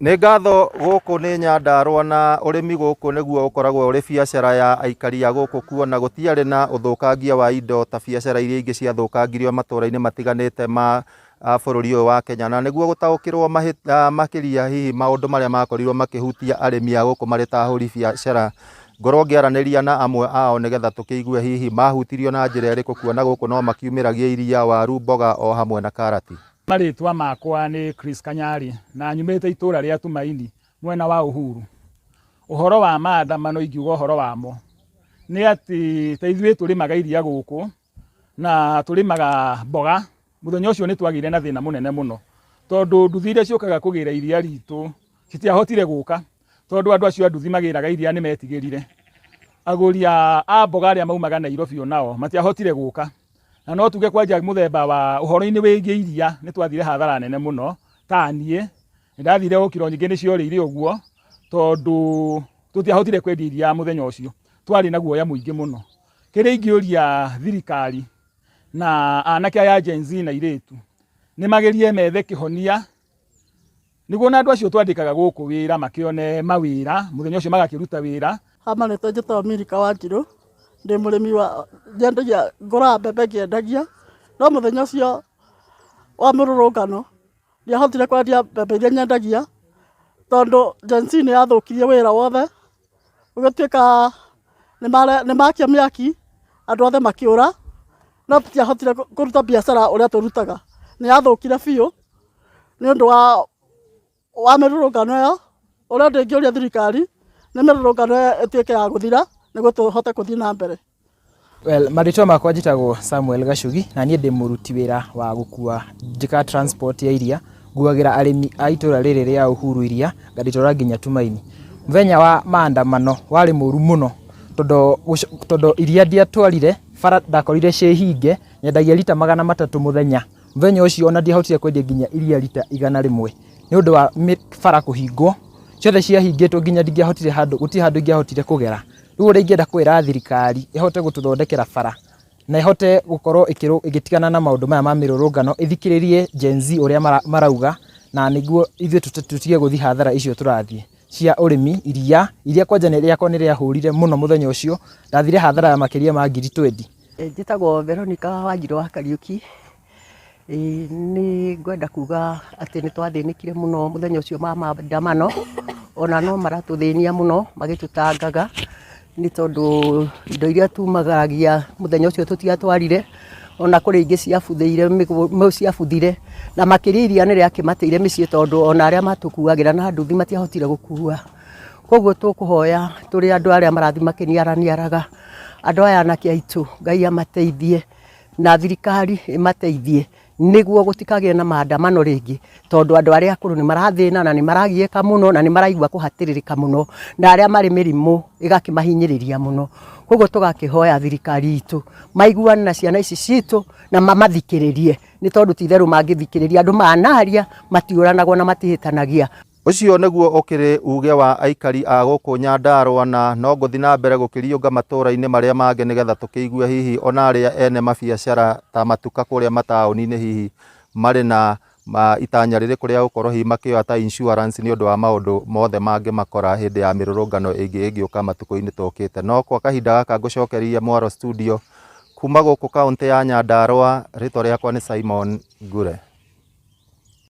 Nĩ ngatho gũkũ nĩ Nyandarũa na ũrĩmi gũkũ nĩguo ũkoragwo ũrĩ biacara ya aikari a gũkũ kuona gũtiarĩ na ũthũkangia wa indo ta biacara iria ingĩ ciathũkangirio matũra-inĩ matiganĩte ma bũrũri ũyũ wa Kenya. Na nĩguo gũtaũkĩrwo makĩria hihi maũndũ marĩa makorirwo makĩhutia arĩmi a gũkũ marĩ ta ahũri biacara, ngorwo ngĩaranĩria na amwe ao nĩgetha tũkĩigue hihi mahutirio na njĩra ĩrĩkũ kuona gũkũ no makiumĩragia iria, waru, mboga o hamwe na karati. Marĩtwa makwa nĩ Chris Kanyari na nyumĩte itũra rĩa Tumaini mwena wa Uhuru. Ũhoro wa maandamano ingiuga ũhoro wamo nĩ atĩ ta ithuĩ tũrĩmaga iria gũkũ na tũrĩmaga mboga. Mũthenya ũcio nĩ twagĩire na thĩna mũnene mũno tondũ nduthi iria ciũkaga kũgĩra iria ritũ citiahotire gũka tondũ andũ acio a nduthi magĩraga iria nĩ metigĩrire. Agũri a mboga arĩa maumaga Nairobi onao matiahotire gũka. Na no tuge kwanja mũthemba wa ũhoro-inĩ wĩgiĩ iria nĩ twathire hathara nene mũno ta niĩ nĩ ndathire o kiro nyingĩ nĩ ciorĩire ũguo tondũ tũtiahotire kwendia iria mũthenya ũcio, twarĩ na guoya mũingĩ mũno. Kĩrĩa ingĩũria thirikari na anake aya a Gen Z na airĩtu nĩ magerie methe kĩhonia Nĩguo na andũ acio twandĩkaga gũkũ wĩra makĩone mawĩra, mũthenya ũcio magakĩruta wĩra. Ha marĩtwa njĩtagwo Milika Wanjirũ, ndĩ mũrĩmi wa, nyendagia, ngũraga mbembe ngĩendagia, no mũthenya ũcio wa mũrũrũngano ndiahotire kwendia mbembe iria nyendagia tondũ Gen Z nĩ yathũkirie wĩra wothe, gũgĩtuĩka nĩ makia mĩaki, andũ othe makĩũra, no tũtiahotire kũruta biacara ũrĩa tũrutaga, nĩ yathũkire biũ nĩ ũndũ wa mĩrũrũngano ĩyo, ũrĩa ndĩngĩũria thirikari nĩ mĩrũrũngano ĩyo ĩtuĩke ya gũthira nĩguo tũhote gũthiĩ na mbere. Well, marĩtwa makwa njĩtagwo Samuel Gacugi na niĩ ndĩ mũruti wĩra wa gũkua njĩkaga transport ya iria nguagĩra arĩmi a itũra rĩrĩ rĩa Uhuru iria ngarĩtwara nginya Tumaini. Mũthenya wa maandamano warĩ mũru mũno tondũ tondũ iria ndiatwarire bara ndakorire ciĩ hinge nyendagia rita 300 mũthenya. Mũthenya ũcio ona ndiahotire kwendia nginya iria rita 100 nĩ ũndũ wa bara kũhingwo ciothe ciahingĩtwo nginya ndingĩahotire handũ gũtirĩ handũ ingĩahotire kũgera. Rĩu ũrĩa ingĩenda kwĩra thirikari ĩhote gũtũthondekera bara na ĩhote gũkorwo ĩgĩtigana na maũndũ maya ma mĩrũrũngano, ĩthikĩrĩrie Gen Z ũrĩa marauga na nĩguo ithuĩ tũtige gũthiĩ hathara icio tũrathiĩ cia ũrĩmi, iria, iria kwanja rĩakwa nĩ rĩahũrire mũno mũthenya ũcio, ndathire hathara ya makĩria ma ngiri twendi. Njĩtagwo Veronica Wanjirũ wa Kariũki. Nĩ ngwenda kuga atĩ nĩ twathĩnĩkire mũno mũthenya ũcio wa maandamano, ona no maratũthĩnia mũno magĩtũtangaga, nĩ tondũ indo iria tumagaragia mũthenya ũcio tũtiatwarire, ona kũrĩ ingĩ ciabuthĩire ciabuthire, na makĩria iria nĩ rĩakĩmatĩire mĩciĩ tondũ ona arĩa matũkuagĩra na nduthi matiahotire gũkua. Koguo tũkũhoya tũrĩ andũ arĩa marathiĩ makĩniaraniaraga, andũ aya anake aitũ Ngai amateithie. na thirikari ĩmateithie nĩguo gũtikagĩe na maandamano rĩngĩ tondũ andũ arĩa akũrũ nĩ marathĩna na nĩ maragiĩka mũno na nĩ maraigua kũhatĩrĩrĩka mũno na arĩa marĩ mĩrimũ ĩgakĩmahinyĩrĩria mũno. Koguo tũgakĩhoya thirikari itũ maiguane na ciana ici citũ na mamathikĩrĩrie nĩ tondũ ti itherũ mangĩthikĩrĩria andũ manaria matiũranagwo na matihĩtanagia. Ũcio nĩguo ũkĩrĩ uuge wa aikari a gũkũ Nyandarũa na no ngũthiĩ na mbere gũkĩriũnga matũra-inĩ marĩa mangĩ nĩgetha tũkĩigue hihi ona arĩa ene mabiacara ta matuka kũrĩa mataũni-inĩ hihi marĩ na itanya rĩrĩkũ rĩa gũkorwo hihi makĩoya ta insurance nĩ ũndũ wa maũndũ mothe mangĩmakora hĩndĩ ya mĩrũrũngano ĩngĩ ĩngĩũka matukũ-inĩ tũkĩte. No kwa kahinda gaka ngũcokeria mwaro studio kuma gũkũ kaũntĩ ya Nyandarũa, rĩtwa rĩakwa nĩ Simon Ngure.